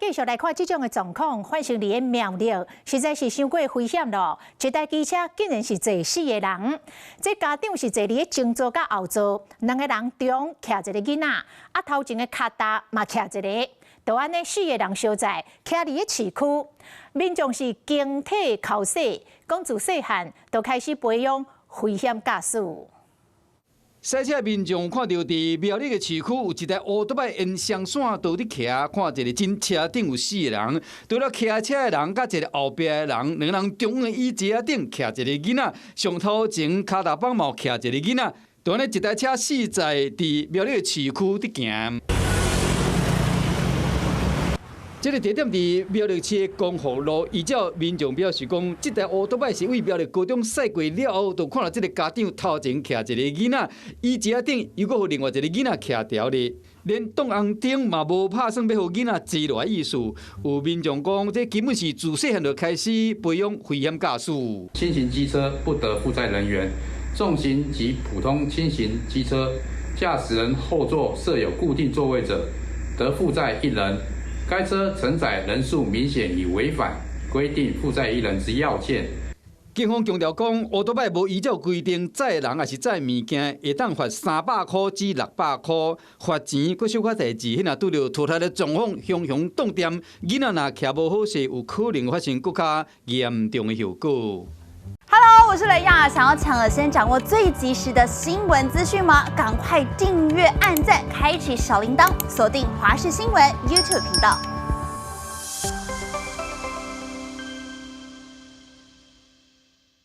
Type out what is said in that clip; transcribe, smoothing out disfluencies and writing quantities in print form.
繼續來看這種的狀況，發生佇咧苗栗，實在是傷過危險咯。一台機車竟然是坐四個人，這家長是坐佇咧前座佮後座，兩个人中徛一個囡仔，啊頭前的跤踏嘛徛一个，就按呢四個人相載，徛佇咧市區，民眾是驚體哭勢，講自細漢就開始培養危險駕駛。賽車民眾看到佇苗栗的市區有一台烏托邦沿雙線道佇騎，看一个真車頂有四个人，除了騎車的人佮一个後壁的人，兩个人中央的椅子仔頂徛一个囡仔，上頭前跤踏板嘛有徛一個囡仔，就按呢一台車四載佇苗栗的市區佇行。這个地點佇苗栗市的光復路，依照民眾表示講，這台烏托邦是為苗栗高中駛過了後，就看到這个家長頭前徛一个囡仔，椅子仔頂又閣予另外一个囡仔徛著咧，連擋紅燈嘛無拍算欲予囡仔坐落來意思。有民眾講，這根本是自細漢就開始培養危險駕駛。輕型機車不得負載人員，重型及普通輕型機車駕駛人後座設有固定座位者，得負載一人。該車承載人數明顯已違反規定負載一人之要件。警方強調講，烏托邦無依照規定載人抑是載物件，會當罰300箍至600箍，罰錢閣小可代誌。彼若拄著拖沓的狀況，雄雄動店，囡仔若徛無好勢，有可能發生閣較嚴重的後果。 Hello，我是雷亞，想要搶先掌握最及時的新聞資訊嗎？趕快訂閱、按讚、開啟小鈴鐺，鎖定華視新聞 YouTube 頻道。